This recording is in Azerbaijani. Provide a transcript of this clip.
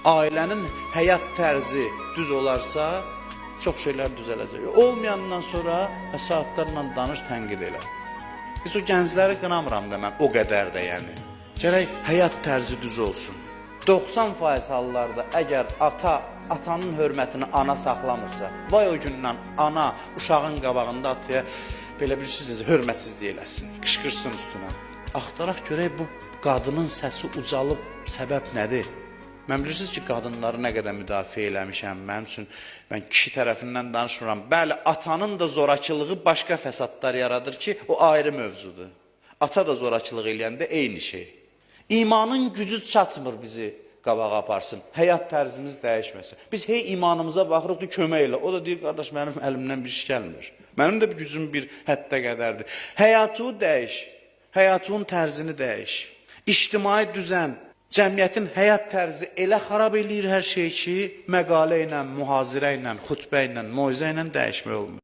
Ailənin həyat tərzi düz olarsa, çox şeylər düzələcək. Olmayandan sonra saatlarla danış, tənqid elə. Biz o gəncləri qınamıram da mən o qədər də yəni. Gərək həyat tərzi düz olsun. 90% hallarda əgər ata atanın hörmətini ana saxlamırsa, vay o gündən ana uşağın qabağında ataya belə bir söz hörmətsizlik eləsin, qışqırsın üstünə. Axtaraq görək bu qadının səsi ucalıb səbəb nədir? Mən bilirsiniz ki, qadınları nə qədər müdafiə eləmişəm. Mənim üçün mən kişi tərəfindən danışmıram. Bəli, atanın da zorakılığı başqa fəsadlar yaradır ki, o ayrı mövzudur. Ata da zorakılıq eləyəndə eyni şey. İmanın gücü çatmır bizi qabağa aparsın. Həyat tərzimiz dəyişməsin. Biz hey imanımıza baxırıq ki, kömək elə. O da deyir, qardaş, mənim əlimdən bir iş gəlmir. Mənim də gücüm bir həddə qədərdir. Həyatı dəyiş. Həyatın tərzini dəyiş. İctimai düzən, cəmiyyətin həyat tərzi elə xarab eləyir hər şeyi ki, məqalə ilə, mühazirə ilə, xutbə ilə, moizə ilə dəyişmək olmur.